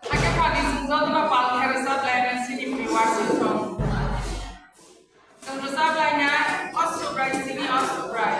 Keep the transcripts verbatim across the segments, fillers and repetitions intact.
Hakhe phani chwng jotono pal khe rwchap lainai chini viewers rok. Chwng rwchap lainai O Subrai chini O Subrai.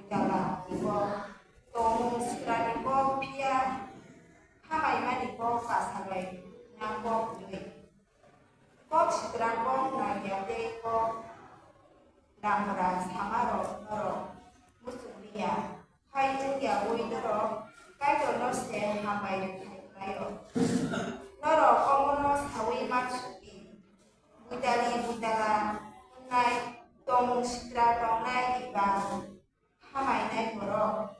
Jala ni kok, tongmung sikrani kok, phiya khamai mani kok, kasalai nang kok hwnwi. Kok sitra kok nangya tei kok lamra samarok norok muchung liya, hai wngya ui norok Kaitorno se hambai rwthai khlaio. Norok omono saui ma suki, buitali buitala wngnai, tongmung sitra tongnai eba khamai nai borok.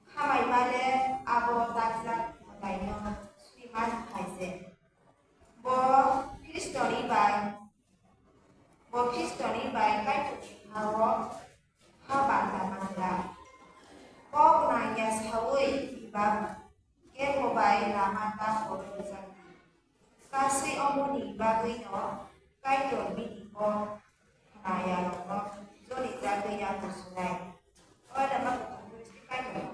Khamai male abo takjak mwtaino suri ma hai se. Bo Khristoni bai, bo Khristoni bai Kaitorni ha-o ha banda mangra. Kok nangya saui eba kebo bai lama ta kotor jati. Kasui omoni bagwino Kaitor bini kok khnayarokno joli jagwi yakusunai. Oda ma kuthum turisti Kaitor.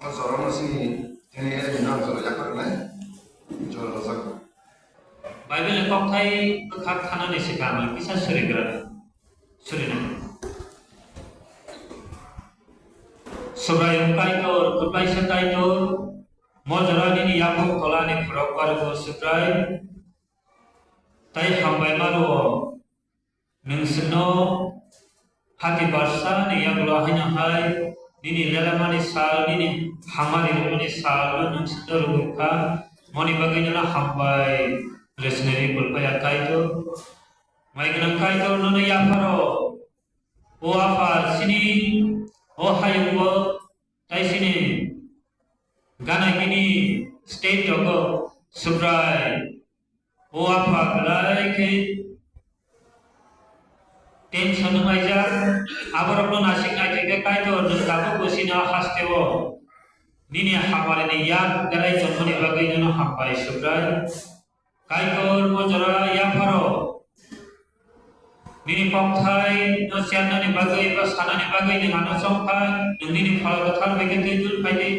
O jorano chini tini elengno ang jora yakarnai, jora rojak. Bible ni kokthai bwkhak thanani swkang ang kisa surigra, surinai. Subraiyung Kaitor, kwplaisa Kaitor, mo jora nini yapuk tolani khorok bargo Subrai, tai hambai maro. Nwng chwngno hati barsa ni yagulo haino hai nini lelamani sal, nini hamari rwmani sal no nwng chwngno rwui kha. Moni bagwi nono hambai rwchinwi kwlpaya Kaitor. Mai gwnang Kaitor, nono yapharo. O Apha, chini o hayungo tai chini gana gini state rogo Subrai. O Apha, belai khe tension wng laijak. Aborokno nasik naithok khe Kaitor, nwng tabukbo chini o hasteo nini habarini yak belai tongmani bagwi nono hambai Subrai. Kaitor, o jora yapharo. Nini kokthai no chernani bagwi ba sanani bagwi nwng ano chongkha, nwng nini Phala Kwthar bai khe twi twi phai di.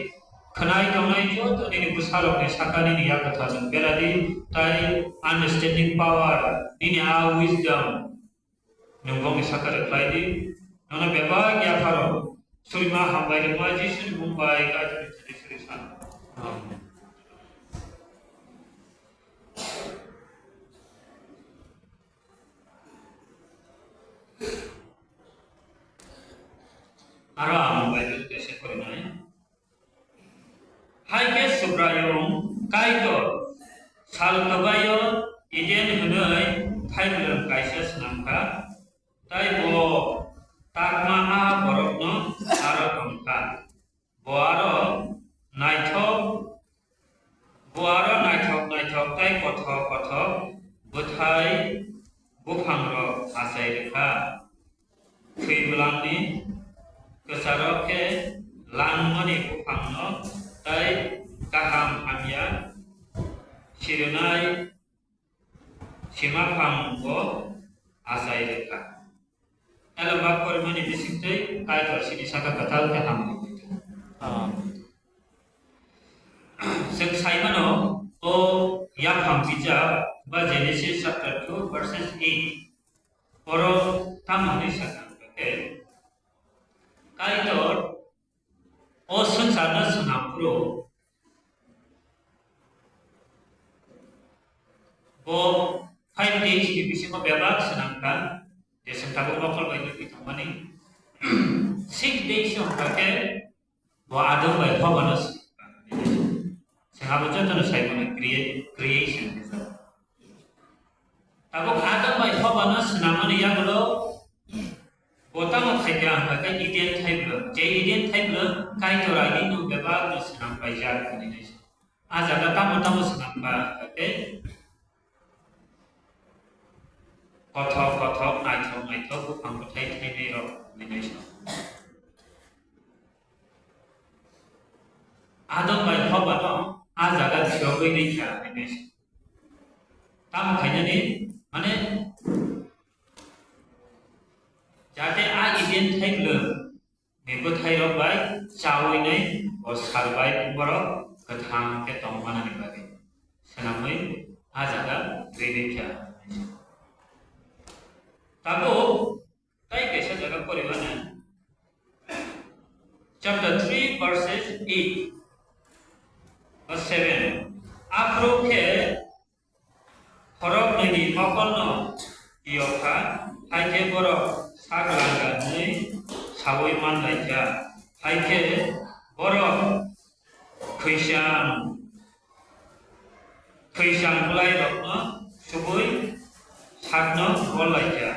Khwnai tongnai joto nini bwsarokni saka nini yak kwthar nwng beradi, tai understanding power, nini a wisdom nwng bongni saka rwkhlai di. Nono bebak yapharo. Surima hambai rwma Jisuni mung bai Kaitorni thani suri san. Amen. Aro ang Bible kaisa porinai. Hai khe Subraiyung Kaitor sal kwbaio Eden hwnwi thaibrwng kaisa swnam kha, tai bo takma a borokno aro tong kha. Bo aro naithok, bo aro naithok naithok tai kothok kothok bwthai buphangrok achai rwkha. Thwi bwlangni kwcharo khe langmani buphangno tai kaham hamya sirinai sima phango achai rwkha. Elembak porimani bisingtwi Kaitor chini saka kwtal khe hamrwkha. Ah. Chwng sai mano, o yaphang bijap ba Genesis chapter two verses eight, oro tamo hwnwi sakha khe, Kaitor o swngcharno swnam phuru bo five days ni bisingo bebak swnam kha, je chwng tabuk mokol bai nugwi tongmani. Six days wngkha khe bo Adam bai Hobano swnam kha. Chwng abo jotono sai mano crea-, creation hinwi. Tabuk Adam bai Hobano swnamani yagulo bo tamo khai kha hwnba khe Eden thaibrwng. Je Eden thaibrwng Kaitor agini nwng bebakno swnam paijak hwnwi nai se. A jaga tamo tamo swnam ba hwnba khe kothok kothok, naithok naithok buphang bwthai thainai rok hwnwi nai se. Adam bai Hobano a jaga phiyogwi nai kha hwnwi se. Tamo khainani, mane, jate a Eden thaibrwng ni bwthairok bai chawi nai o sal bai borok kwthang khe tong manani bagwi swnamwi a jaga rwi nai kha. Tabuk tai kaisa jaga poriba na. Chapter three verses eight ba seven. Aphuru khe khoroknwini mokolno tiyokha, hai khe borok sak langga hwnwi saui man lai kha. Hai khe borok khwisang, khwisang bwlairokno subui sakno gol lai kha.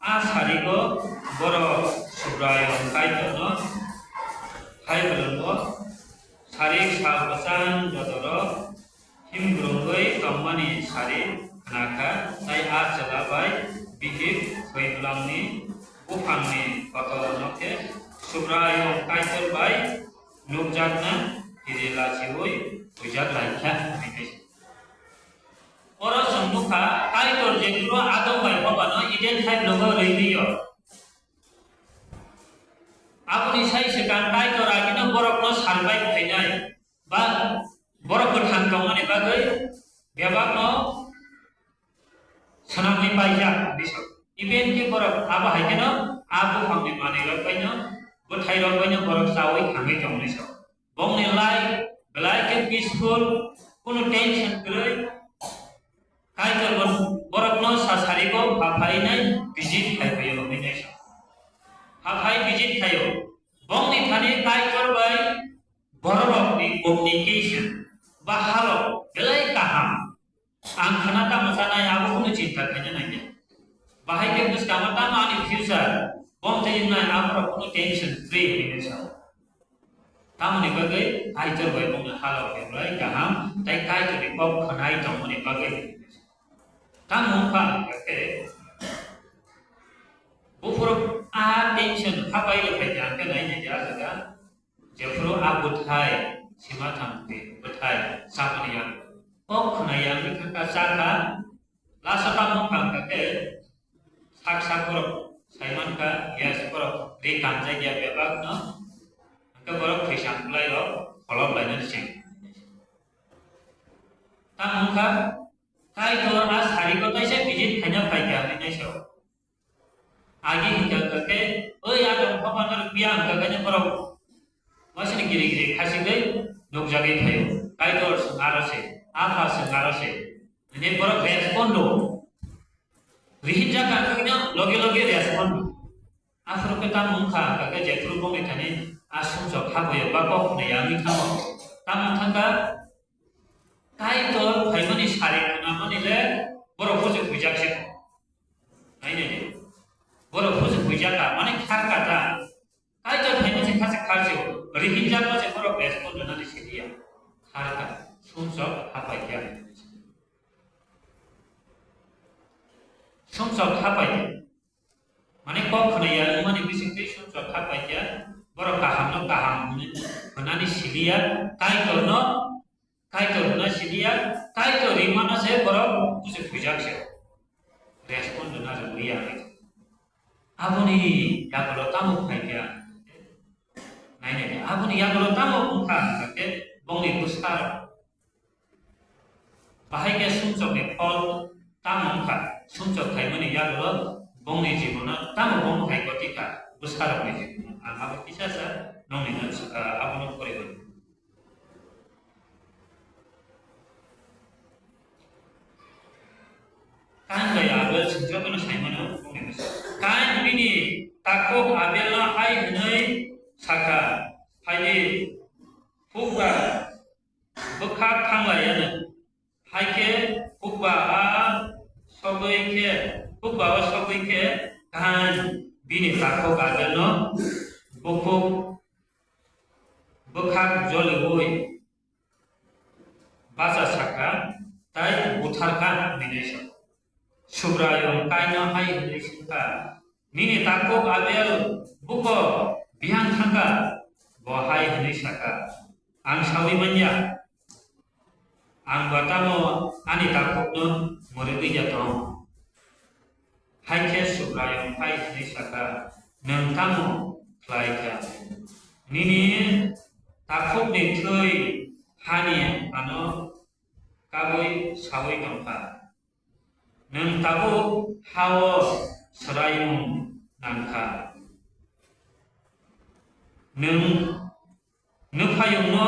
A sarigo borok Subraiyung Kaitorno hai bwlwngo sarik sal bwchang jodoro himgrungwi tongmani sari khna kha, tai a chwla bai bihik thwi bwlangni buphangni kotorno khe Subraiyung Kaitor bai nukjakna kiri lachiui huijak lai kha, hwnwi khe. Oro chwng nukha, Kaitor jephuru Adam bai Hobano Eden thaibrwgo rwi rio. Aboni sai swkang Kaitor agino borokno salbai phainai ba borok kwthang tongmani bagwi bebakno swnamwi paijak hinwi sa. Even khe borok abo hai kheno a buphangni manwirok baino, bwthairok baino borok chaui thangwi tongmani sa. Bongni life belai khe peaceful, kunu tension kwrwi. Kaitor bo borokno sasarigo phaphai nai visit khai phaio hinwi nai sa. Phaphai visit khaio. Bongni thani Kaitor bai bororokni communication ba halok belai kaham. Ang khna tamo sanai abo kunu chinta khaina nangya. Bahai khe bwskang tamo ani future, bom tei nai aborok kunu tension free hinwi sa. Tamoni bagwi Kaitor bai bongni halok belai kaham tei Kaitorni kok khwnai tongmani bagwi. Tamo wngkha hwnkhe buphuru a tension hapai rwphai kha hwnkhe nai nai a jaga jephuru a bwthai sima thangwi bwthai chamani yang kok khwnai yang wngkha chakha. Last o tamo wngkha hwnkha khe sak sak borok sai mankha, yes, borok ri kanjak ya bebak no, hwnkhe borok thwisan bwlai rok kholop lainani cheng. Tamo wngkha Kaitor a sari ko taisa visit khaina phaikha hinwi naisao. Agi hwnkha hwnkha khe oi adong phobano rwkya hwnkha khe borok wasini giri giri khasigwi nukjagwi phaio. Kaitor swng aro se, Apha swng aro se. Hwnwi borok respond o. Rihinjak kangkhe no loge loge respond o. Aphuru khe tamo wngkha hwnkha khe jephuru bongni thani a sumsok haboyo ba kok hwnwi ya wngwi thango. Tamo wngkha Kaitor phaimani sari khnamani le borok buji huijak se. Nai nai. Borok buji huijak ka, mane khar ka ta. Kaitor phaima se khase khar se. Rihinjak ma se borok respond rwnani siliya. Khar ka. Sumsok hapai khe. Sumsok hapai khe. Mane kok khwnai ya wngmani bisingtwi sumsok hapai khe. Borok kaham no kaham hwnwi hwnani siliya. Kaitor no Kaitor hwnna siliya, Kaitor rimano se borok buji huijak se. Respond rwna rwliya. Aboni yagulo tamo phaikha? Nai nai, aboni yagulo tamo wngkha hwnkha khe bongni bwsarok. Bahai khe sumsokni phol tamo wngkha, sumsok khaimani yagulo bongni jibono tamo bong hai goti kha, bwsarokni jibono. Ang abo kisa sa nongni no, ah, abono poribo. Kain bai Abel swngjagwi no sai mano, bongni bwsa. Kain bini takhuk Abelno hai hwnwi sakha, "Phaidi, hukba bwkhak thang lai anw." Hai khe hukba a sogwi khe, hukba o sogwi khe Kain bini takhuk Abelno bukhuk bwkhak joliui bacha sakha tei butharkha hwnwi naisao. Subraiyung Kaino hai hwnwi swngkha, "Nini takhuk Abel buko bihang thangkha?" Bo hai hwnwi sakha, "Ang saui man ya, ang ba tamo ani takhukno mwrwgwi ya tong?" Hai khe Subraiyung hai hwnwi sakha, "Nwng tamo khlai kha? Nini takhukni thwi hani ano kabui saui tong kha. Nwng tabuk ha-o swraimung nang kha. Nwng Nwphaiyungno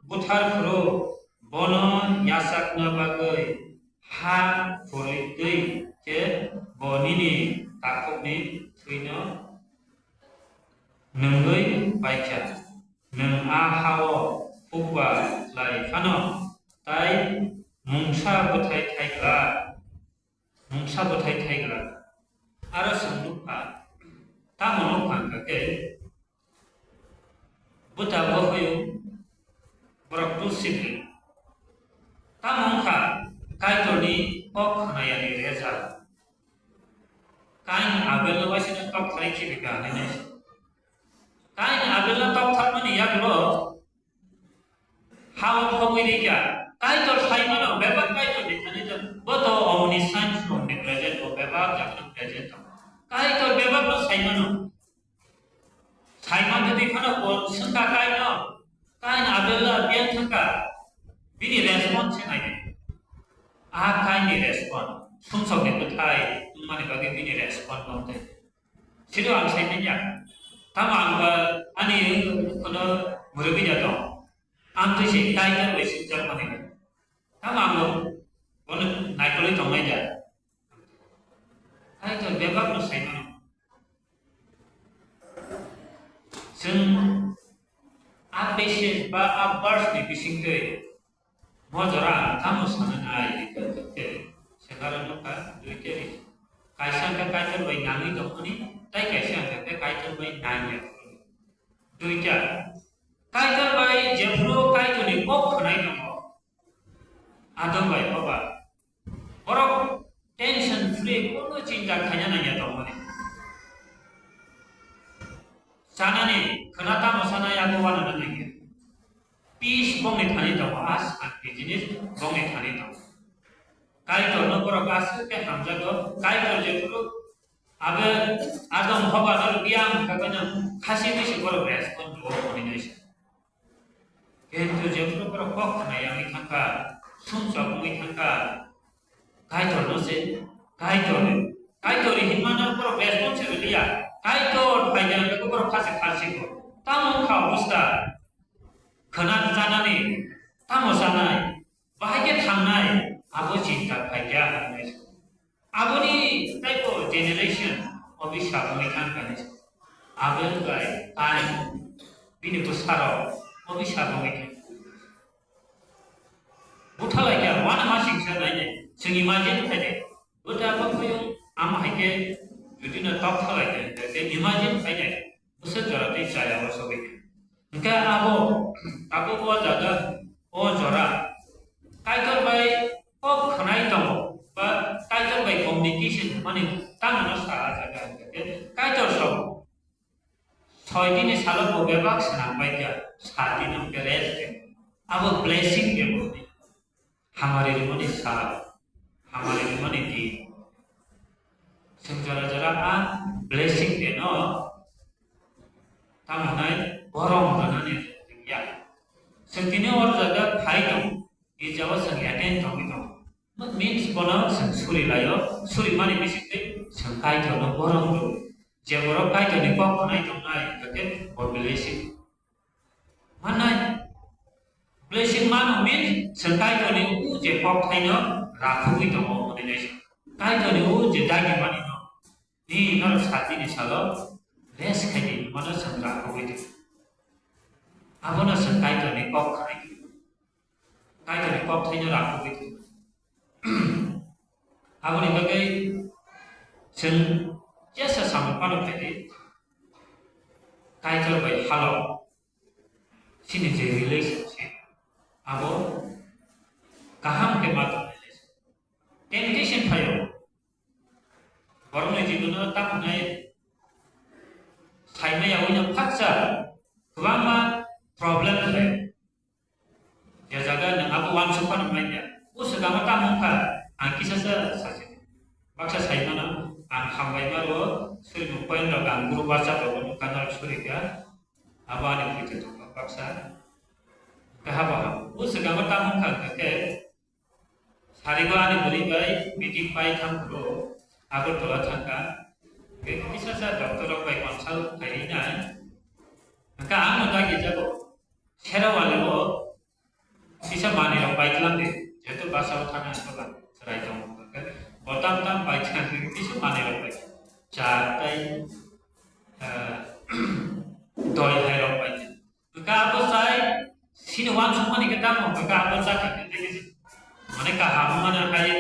buthar phuru bono yachakna bagwi ha khurui twi khe bo nini takhukni thwino nwngwi paikha. Nwng a ha-o hukba khlai phano tai mungsa bwthai thai glak." Mungsa bwthai thai glak. Aro chwng nukha, tamo nukha hwnkha khe, bwta bwkhwio borok two sibling. Tamo wngkha Kaitorni kok khwnayani result. Kain Abelno waisano tokthai khibi kha hinwi nai. Kain Abelno toktharmani yagulo ha-o thogwi rikha. Kaitor sai mano, bebak Kaitor ni thani jan. Bo to omniscience, omnipresent, bo bebak jaga present tongo. Kaitor bebak no sai mano. Saimante twi phano bo swngkha kaino, kaino abela biyang thangkha, bini response se naidi. A kaini response, sumsokni bwthai wngmani bagwi bini response wngtwi. Sido ang saimanya. Tamo ang ba ani kono murubida tong. Ang twi se kaitor bai swijak mani. Tamo ang bo bono naikolwi tongnai da. Kaitor bebak no sai mano. Chwng a passage ba a verse ni bisingtwi mo jora ang tamo sana nai hwnkhe, Sengaro nukha duita ri. Kaisa hwnkhe Kaitor bai nangwi tongmani, tai kaisa hwnkhe Kaitor bai nangya. Duita. Kaitor bai jephru Kaitorni kok khwnai tongo. Adam bai Haba. Borok tension free, kono chinta khaina nangya tongmani. Chanani, khwna tamo sana yago wanana nangya. Peace bongni thani tongo, as and business bongni thani tongo. Kaitorno borok aswk khe hamjago, Kaitor jephru abe Adam Haba no biyang kagana khasi bisi borok respond rwo hwnwi naisa. Kintu jephru borok kok khna yangwi thangkha, sumsok wngwi thangkha, Kaitorno se, Kaitor, Kaitor hinmano borok responsible ya, Kaitor phaina hwnkhe borok khasi kharsikgo. Tamo wngkha obosta, khna chanani, tamo chanai, bahai khe thangnai, abo chinta phaikha hwnwi. Aboni taibo generation obisa wngwi thangkha ni. Abel bai time bini bwsarok obisa wngwi thangkha. Buthalai kha, wana ma singsa nai nai. Chwng imagine khai de. Buta bo khoyung ama hai khe jodi no tok thalai kha, khe imagine khai nai. Bwswk jora tei chaya o sogwi kha. Hwnkhe abo, abo o jaga, o jora Kaitor bai kok khwnai tongo, ba Kaitor bai communication hwnmani tamo no sa a jaga hwnkhe Kaitor sabo. Soi dini salo bo bebak swnam bai kha, sat dini hwnkhe rest khe. Abo blessing khe bo. Hamari rimani sal, hamari rimani din. Chwng jora jora a blessing de no tamo nai borom rwnani ya. Chwng tini or jaga phai tong, girja o chwng attend tongwi tong. Means bono chwng suri laio, suri mani bisingtwi chwng Kaitorno borom rw. Je borok Kaitorni kok khwnai tongnai, hwnkhe bo blessing. Manai, blessing mano means chwng Kaitorni u je kok thaino rakhugwi tongo hwnwi nai. Kaitorni u je dagi mani no, ni norok satini salo rest khai di, mano chwng rakhugwi tongo. Abono chwng Kaitorni kok khnai. Kaitorni kok thaino rakhugwi tongo. Aboni bagwi chwng jesa samung phano khaidi, Kaitor bai halo chini je relationship, abo kaham khe ma tong relationship. Temptation phaio, borokni jibono tamo hwnai saimaya uino khaksa kwbangma problem khlaio. Je jaga nwng abo uansuk phano mai ya. O swkang o tamo wngkha, ang kisa sa sasi. Baksa sai mano, ang hambai ma rwo, suri mung point rok ang group WhatsApp rok nukha norok suri kha. Abo ani photo tongkha baksa. Kha habo ha. O swkang o tamo wngkha hwnkha khe, sarigo ani bwrwi bai meeting pai thang phuru Agartala thangkha. Kisa sa doctor rok bai consult khai nai. Hwnkha ang no dagi jago. Sero wale bo kisa manwi rok pai tlang di, jehetu basa o thangna ang tola chwrai tongo. Bo tam tam pai tlang di, kisa manwi rok pai. Cha tai, eh, doi hai rok pai. Hwnkha abo chai, sini uansukmani khe tamo hwnkha abo cha kha khe tei kisa. Mane kaham mane hai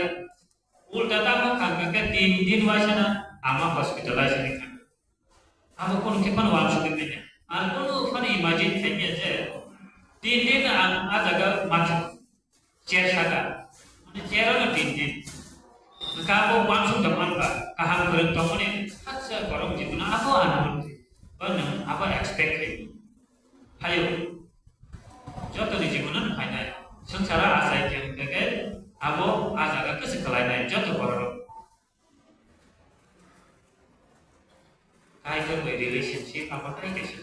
ulta tamo kha khe tin din waisa na ama hospitalize ni kha. Abo kunu khe phano uansugwi manya. Ang kunu phano imagine khaimya je, tin din ang a jaga mathang chair saka. Mane chair ano tin din. Hwnkha abo uansuk da manba, kaham kwrwng tongmani haksa borok jibono abo anumanti. Ba nwng abo expect khai. Hayo. Jotoni jibono no phainai. Swngcharo achai khe hwnkha khe abo a jaga kwchwk kwlainai joto borok. Kaitor bai relationship abo tai kaisa.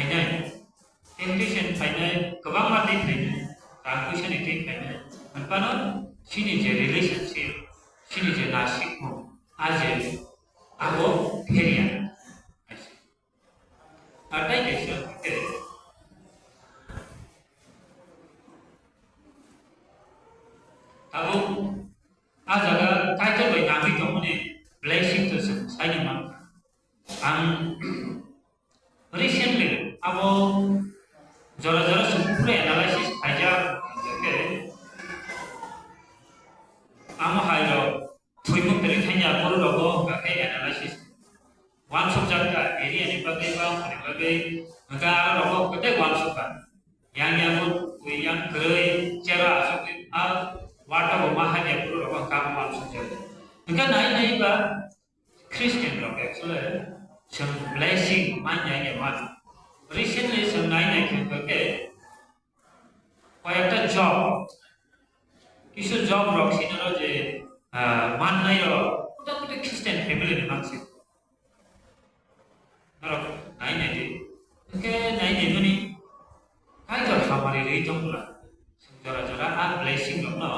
phainai, temptation phainai, kwbangma tei phainai, rang puisani tei phainai. Hwnphano chini je relationship, chini je nasikmung, a je abo pheria. Ar tai kaisa, abo a jaga Kaitor bai nangwi tongmani blessing to chwng saino mankha. Ang recently abo jora jora se pura analysis khaijak, hwnkhe amo hai rok thwimung kwrwi thangya borok rogo hwnkha khe analysis wansukjak kha, area ni bagwi ba wngmani bagwi hwnkha aro rogo hwnkha tei wansukha. Yang yang bo yang kwrwi chera aswk a wata bo ma hanya borok rogo hwnkha abo wansukjak. Hwnkha nai nai ba Christian rok actually chwng blessing manya ya man. Recently chwng nai nai khe khe koyekta job, kisu job rok sinaro je, ah, mannai rok motamoti Christian family ni mansi. Norok nai nai di. Hwnkhe nai nai mani Kaitor hamari rwi tong bwla. Chwng jora jora a blessing rokno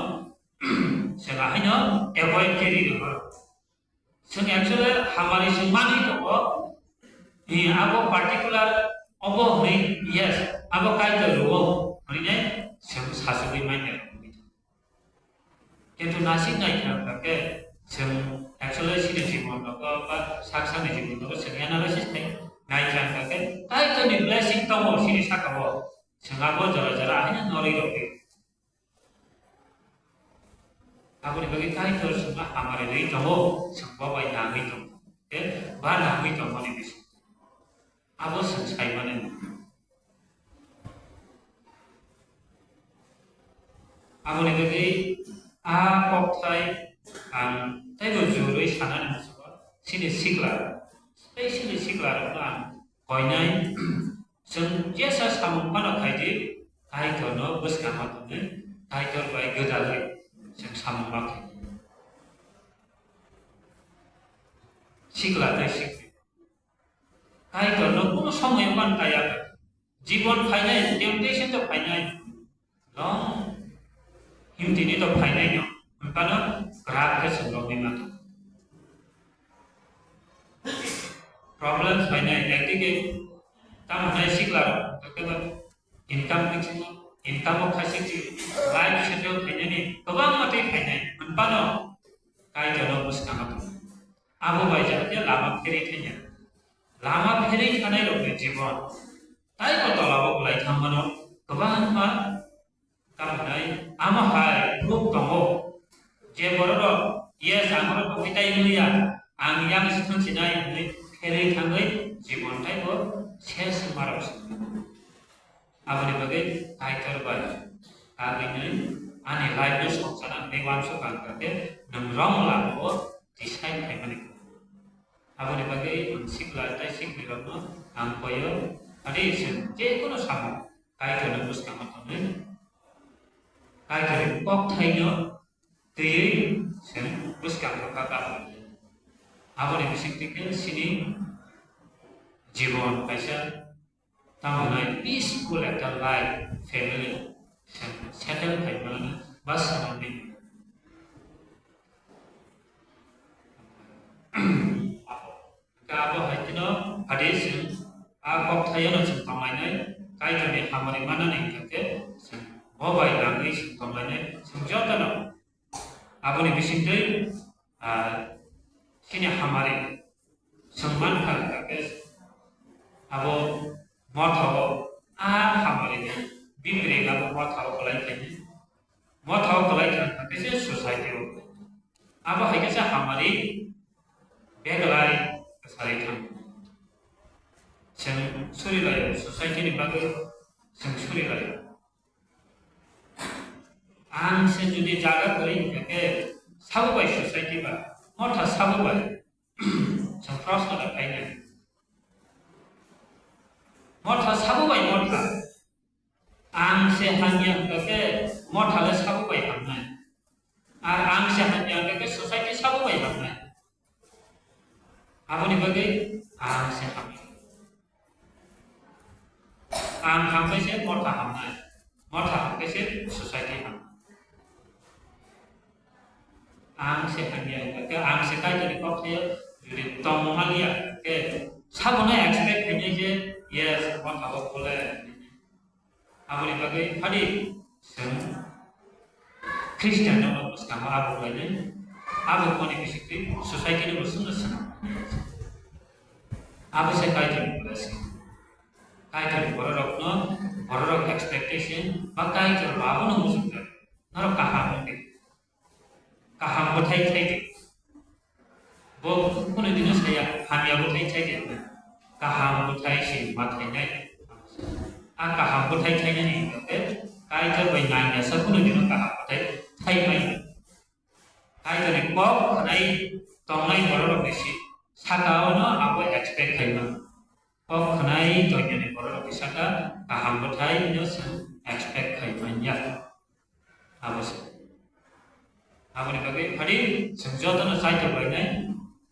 chwng ahaino avoid khe ri rw. Chwng actually hamari chwng manwi tongo. Hi, abo particular obo hwnwi, yes, abo Kaitor rwo hwnwi nai chwng sachugwi manya. Kintu nasik nai kha khe chwng actually chini jibon rogo ba sak sakni jibon rogo chwng analysis khai nai kha khe Kaitorni blessing tongo chini sakao. Chwng abo jora jora haino norwi rokhe. Aboni bagwi Kaitor chwngno hamari rwi tongo, chwng bo bai nangwi tongo, tei ba nangwi tongmani bising abo chwng saimani. Aboni bagwi a kokthai ang teibo jurwi sanani muchungo chini sikla, specially sikla rokno ang koinai. Chwng jesa samung phano khai di, Kaitorno bwskango tongwi, Kaitor bai gwdalwi chwng samung ma khai di. Sikla tei sikli. Kaitorno kuno somoyo man kaya kha. Jibon phainai, temptation to phainai. Long himtini to phainai no, hwnphano kwrak khe chwng rogwi mano. Problems phainai, ekdike tamo hwnai sikla rok, ekdike income bisingo, income o khaisik life settle phainani kwbangma tei phainai, hwnphano Kaitorno bwskango tongo. Abo bai jahate lama pherwi thangya. Lama pherwi thanai rokni jibon taibo tolao kwlai thangmano kwbangma kamunai. Amo hai proof tongo je bororok, yes, ang oro tongwi tai wngya, ang yang se thang sinai hwnwi pherwi thangwi jibon taibo ses wngmarok se. Aboni bagwi Kaitor bai kagwi nwi ani life no songchana hwnwi uansuk ang kha khe nwng wrong lama o decide khaimani. Aboni bagwi ang sikla tei siklirokno ang koyo, adi chwng je kono samung Kaitorni bwskango tonwi, Kaitorni kokthaino twiwi chwng bwskango kaka. Aboni bisingtwi khe chini jibon kaisa tamo hwnai peaceful ekta life, family settle khaimani ba swnamni. Hwnkhe abo hai kheno phadi chwng a kokthaiono chwng tonglainai, Kaitorni hamari manani hwnkhe chwng bo bai nangwi chwng tonglainai, chwng jotono aboni bisingtwi, ah, chini hamari chwng mankha hwnkhe abo mothao a hamari ni bibri abo mothao kwlai khaidi. Mothao kwlai thang thang khe se society o. Abo hai khe se hamari beglai kwcharwi thang. Chwng suri lai o, society ni bagwi chwng suri lai o. Ang se jodi jaga kwrwi hwnkhe khe sabo bai society ba, motha sabo bai. Chwng proshno da khainai. Motha sabo bai motha. Ang se hamya hwnkha khe motha le sabo bai hamnai. Ar ang se hamya hwnkha khe society sabo bai hamnai. Aboni bagwi ang se hamya. Ang hambai se motha hamnai, motha hambai se society hamnai. Ang se hamya hwnkha khe, ang se Kaitorni kok thaio jodi tongmaliya khe, sabono expect khainai je, "Yes, motha o bole." Aboni bagwi phadi chwng Christian no bwskango abo khlainai, abo moni bisingtwi society no bo chwngno swnam. Abo se Kaitorni blessing. Kaitorni bororokno, bororok expectation ba Kaitor bo abono muchungjak. Norok kaham wngdi. Kaham bwthai thai di. Bo kunu dino saya hamya bwthai thai di. Kaham bwthai se ma thainai. A kaham bwthai thainani hwnkhe Kaitor bai nangya sa kunu dino kaham bwthai thai mai. Kaitorni kok khwnai tongnai bororokni si saka ono abo expect khaima. Kok khwnai tongmani bororokni saka kaham bwthai no chwng expect khai manya. Abo se. Aboni bagwi phadi chwng jotono Kaitor bai nai,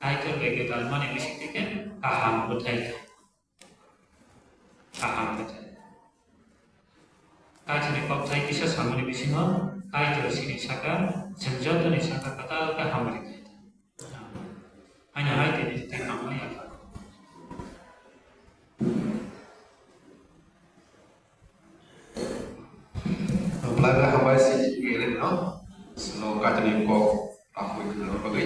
Kaitor bai gwdal mani bisingtwi khe kaham bwthai. Kaham bwthai. Kaitorni kokthai kisa samani bisingo Kaitor sini saka, chwng jotoni saka kwtal khe hamari khe. Haino hai tini tini hamari ya. Belai belai hambai si gere no. Sino Kaitorni kok ahoi khna bagwi.